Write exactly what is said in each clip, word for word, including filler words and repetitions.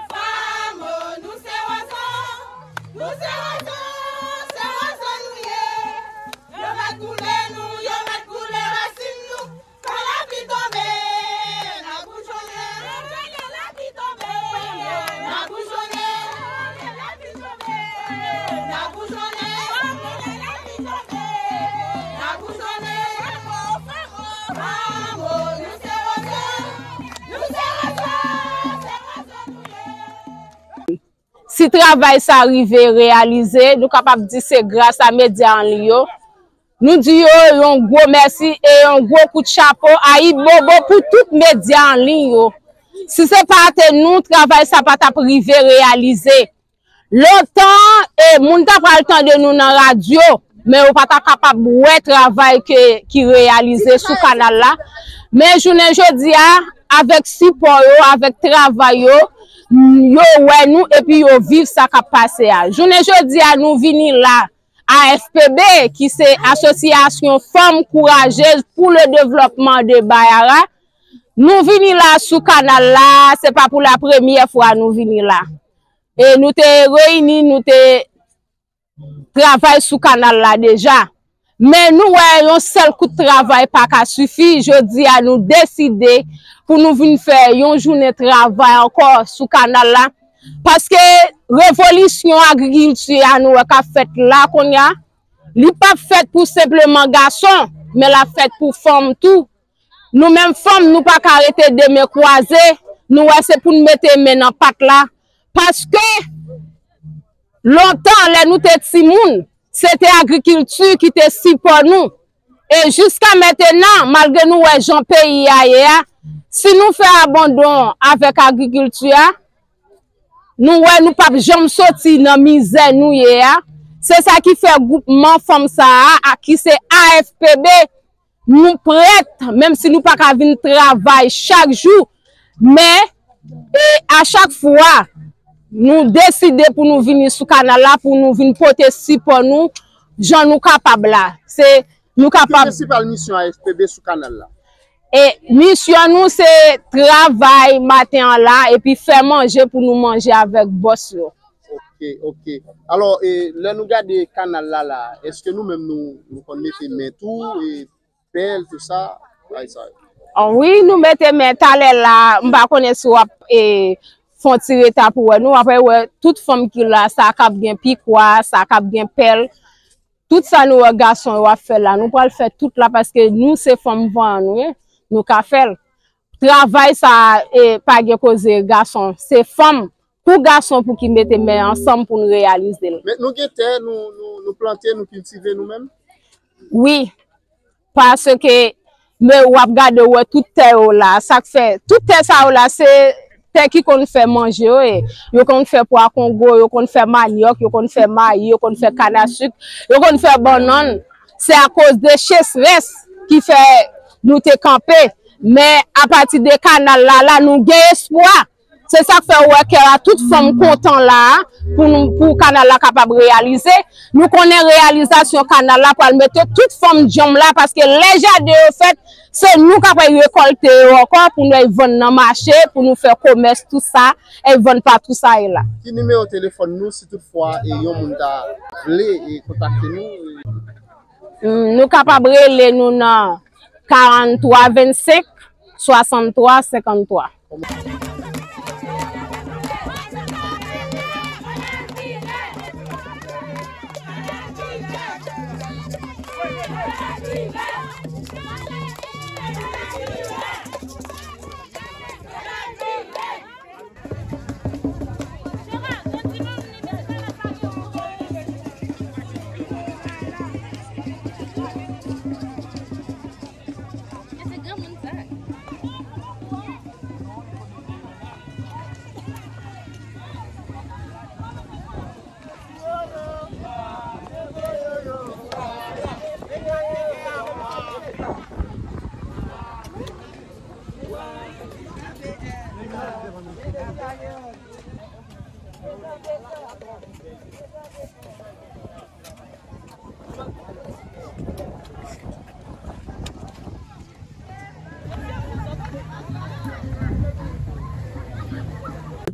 Fanm, nou se wazan, nou se wazan, se wazan nou ye. Yo mèt boule nou, yo mèt boule rasin nou. Kan lapli tonbe, n a boujonnen. Lapli tonbe, n a boujonnen. Si travay sa rive reyalize, nou kapab di se gras a medya an liy yo. Nou di yo yon gwo mèsi e yon gwo kout chapo, ayibobo pou tout medya an liy yo. Si se pa te nou, travay sa pa t ap rive reyalize. Lontan, e, moun ta pral tande nou nan radyo, men yo pa ta kapab wè travay ke, ki reyalize sou kanal la. Men jounen jodi a, avèk sipò yo, avèk travay yo, yo wè nou epi yo viv sa k ap pase a. Jounen jodi a, nou vini la, A F P B, ki se Asosyasyon Fanm Kourajez pou le Devlopman de Bayara, nou vini la sou kanal la, se pa pou la premyè fwa nou vini la. E nou te reyini, nou te travay sou kanal la deja. Men nou wè yon sèl kout travay pa ka sifi, jodi a nou deside pou nou vin fè yon jounen travay ankò sou kanal la. Paske revolisyon agrikilti a nou wè k ap fèt la kounye a, li p ap fèt pou senpleman gason, men l ap fèt pou fanm tou. Nou menm fanm, nou pa ka rete de men kwaze, nou wè se pou n mete men nan pat la. Paske lontan, lè nou te timoun, se te agrikilti ki te sipò nou. E jiska mentenan, malgre nou wè jan peyi a ye a, si nou fè abandon avèk agrikilti a, nou wè nou p ap janm soti nan mizè nou ye a. Se sa ki fè gwoupman fanm sa a, a ki se A F P B, nou prèt, menm si nou pa ka vin travay chak jou, men, e, a chak fwa, nou deside pou nou vini sou kanal la, pou nou vin pote sipò nou, jan nou kapab la. Se, nou Ki kapab prensipal misyon A F P B sou kanal la? E misyon nou se travay maten an la, epi fè manje pou nou manje avèk bòs yo. Ok, ok. Alò, e, lè nou gade kanal la la, èske nou menm nou, nou konn mete men tou, e, pèl, tou sa, bagay sa yo? Ah, wi, nou mete men talè la, m pa konnen si w ap, e, fè yon ti reta pou wè nou, w ap wè tout fanm ki la, sa k ap gen pikwa, sa k ap gen pèl, tout sa nou wè gason yo ap fè la, nou pral fè tout la paske nou se fanm vanyan nou ye, nou ka fè l. Travay sa, e, pa gen koze gason, se fanm. Pou gason pou ki mete men ansanm pou n reyalize l. Men nou gen tè, nou, nou, nou plante, nou kiltive nou menm? Wi, paske men w ap gade, w wè tout tè yo la, sa k fè, tout tè sa yo la, se tè ki konn fè manje yo ye. Yo konn fè pwa kongo, yo konn fè manyòk, yo konn fè mayi, yo konn fè kanasik, yo konn fè bannann. Se akoz de chesrès ki fè nou te kanpe. Men apati de kanal la, la, nou gen espwa. Se sa k fè w wè kè a tout fanm kontan la a, pou nou, pou kanal la kapab reyalize. Nou konnen reyalizasyon kanal la pral mete tout fanm djanm la, paske lè jaden yo fèt, se nou k ap al rekòlte yo ankò pou nou al vann nan mache, pou nou fè komès, tou sa, al vann patou sa ye la. Ki nimewo telefòn nou, si toutfwa, e, yon moun ta vle, e, kontakte nou? Mm, nou kapab rele nou nan karant twa vennsenk, swasanntwa senkanntwa. Se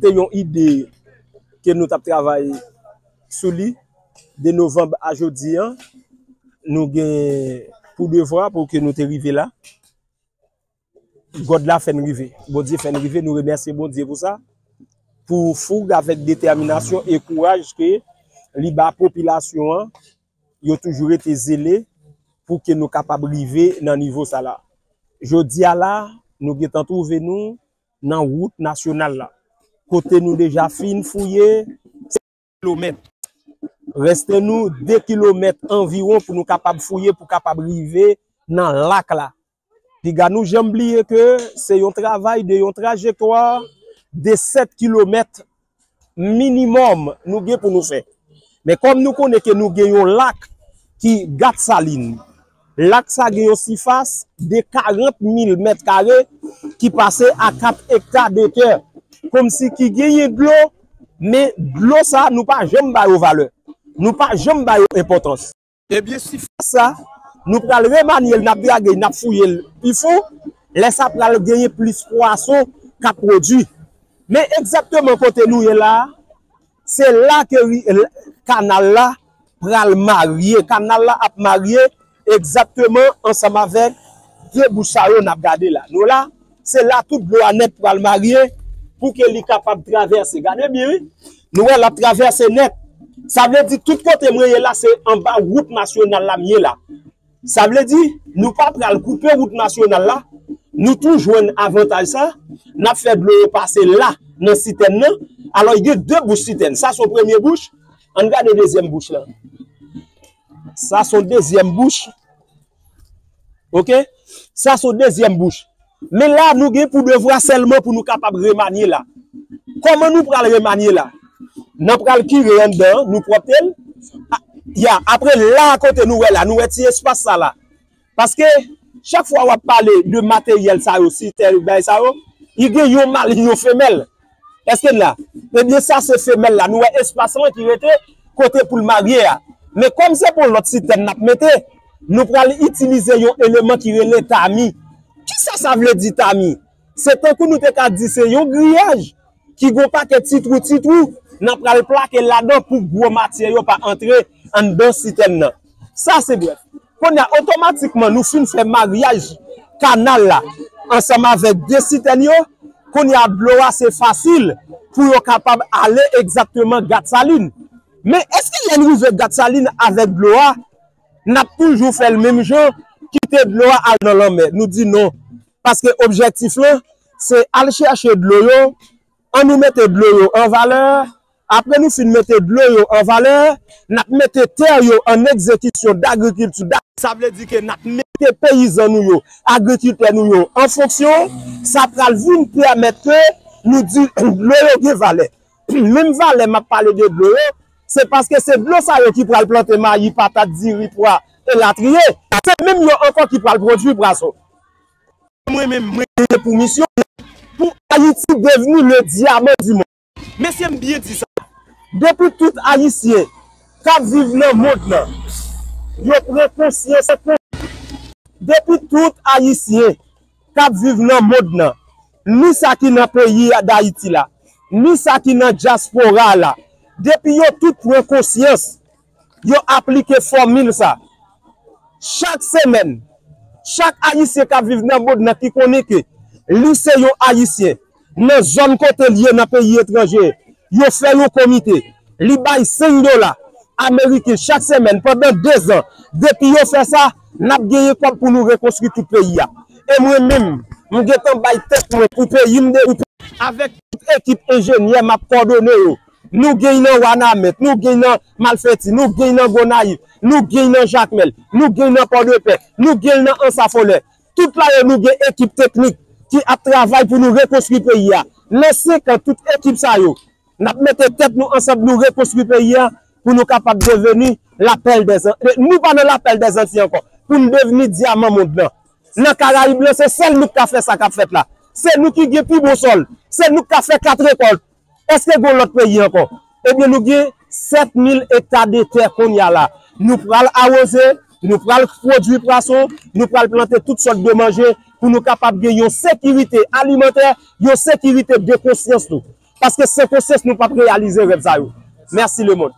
te yon ide ke nou t ap travay sou li de novanm a jodi a. Nou gen pou devwa pou ke nou te rive la. God la fè n rive. Bondye fè n rive. Nou remèsye Bondye pou sa. Pou foug avèk detèminasyon e kouraj ke li ba popilasyon an, yo toujou rete zele pou ke nou kapab rive nan nivo sa la. Jodi a la, nou gentan twouve nou nan wout nasyonal la. Kote nou deja fin fouye, kilomèt. Reste nou de kilomèt anviwon pou nou kapab fouye, pou kapab rive nan lak la. Piga nou janm bliye ke se yon travay de yon trajektwa de sèt kilomèt minimòm nou gen pou nou fè. Men kòm nou konnen ke nou gen yon lak ki Gatsalin, lak sa gen yon sifas de karant mil mèt kare ki pase a kat ekta de tè. Kòmsi ki genyen dlo, men dlo sa nou pa janm ba yo valè. Nou pa janm ba yo enpòtans. Ebyen, sifas sa, nou pral remanye l, n ap drage l, n ap fouye l pi fon. Lè sa pral genyen plis pwason k ap pwodui. Men egzakteman kote nou ye la, se la ke ri-, l-, kanal la pral marye. Kanal la ap marye egzakteman ansanm avèk de bouch sa yo n ap gade la. Nou la, se la tout dlo a nèt pral marye pou ke li kapab travèse. Gade byen, wi. Nou wè l ap travèse nèt. Sa vle di tout kote mwen ye la, se anba wout nasyonal la m ye la. Sa vle di, nou pa pral koupe wout nasyonal la. Nou tou jwenn avantaj sa. N ap fè dlo yo pase la, nan sitèn nan. Alò, gen de bouch sitèn. Sa se yon premye bouch. Ann gade dezyèm bouch la. Sa se yon dezyèm bouch. Oke? Sa se yon dezyèm bouch. Men la, nou gen pou devwa sèlman pou nou kapab remanye la. Kòman nou pral remanye la? N a pral kire anndan an, nou pwòpte l. A, ya, apre la, kote nou wè la, nou wè ti espas sa la. Paske, chak fwa w ap pale de materyèl sa yo, sitèn, bagay sa yo, li gen yon mal, yon femèl. Èske n la? Ebyen, sa se femèl la. Nou wè espas lan ki rete kote pou l marye a. Men kòm se pou yon lòt sitèn n ap mete, nou pral itilize yon eleman ki rele tami. Kisa sa vle di tami? Se tankou nou te ka di se yon griyaj ki gon pakèt ti twou, ti twou, n a pral plake ladan pou gwo matyè yo pa antre anndan sitèn nan. Sa se brèf. Kounye a, otomatikman, nou fin fè maryaj kanal la ansanm avèk de sitèn yo. Kounye a, dlo a se fasil pou yo kapab ale egzakteman Gatsalin. Men èske lè n rive Gatsalin avèk dlo a, n ap toujou fè l menm jan, kite dlo a al nan lanmè? Nou di non. Paske objektif lan, se al chèche dlo yo, ann nou mete dlo yo an valè. Apre nou fin mete dlo yo an valè, n ap mete tè yo an egzekisyon dagrikilti. Sa vle di ke n ap mete peyizan nou yo, agrikiltè nou yo an fonksyon. Sa pral vin pèmèt ke nou di dlo yo gen valè. Menm valè m ap pale de dlo yo, se paske se dlo sa yo ki pral plante mayi, patat, diri, pwa, elatriye. Se menm yo ankò ki pral pwodui pwason. Mwen menm, mwen genyen pou misyon pou Ayiti devni le diamant du monde. Mesye, m byen di sa. Depi tout Ayisyen k ap viv nan mond lan, yo pran konsyans, depi tout Ayisyen k ap viv nan mond lan, ni sa ki nan peyi Dayiti la, ni sa ki nan dyaspora la, depi yo tout pran konsyans, yo aplike fòmil sa. Chak semèn, chak Ayisyen k ap viv nan mond lan ki konnen ke li se yon Ayisyen, nan zòn kote l ye nan peyi etranje, yo fè yon komite, li bay senk dola, Ameriken chak semèn pandan de zan. Depi yo fè sa, n ap genyen kòb pou nou rekonstwi tout peyi a. E mwen menm, m gentan bay tèt mwen pou peyi m de, pou pe-, avèk tout ekip enjenyè m ap kòdone yo. Nou gen nan Wanament, nou gen nan Malfeti, nou gen nan Gonayiv, nou gen nan Jakmèl, nou gen nan Pòdepè, nou gen nan Ansa Folè. Tout la yo nou gen ekip teknik ki ap travay pou nou rekonstwi peyi a. Nan senk an, tout ekip sa yo, n ap mete tèt nou ansanm, nou rekonstwi peyi a pou nou kapab deveni lapèl dèzan. Nou pa nan lapèl dèzanti ankò. Pou n devni dyaman mond lan. Nan Karayib lan, se sèl nou k ka fè sa k ap fèt la. Se nou ki gen pi bon sòl. Se nou k ka fè kat rekòlt. Èske gen lòt peyi ankò? Ebyen, nou gen sèt mil ekta de tè kounye a la. Nou pral awoze, nou pral pwodui pwason, nou pral plante tout sòt de manje pou nou kapab gen yon sekirite alimantè, yon sekirite de konsyans nou. Paske san konsyans, nou p ap reyalize rèv sa yo. Mèsi, lemonn.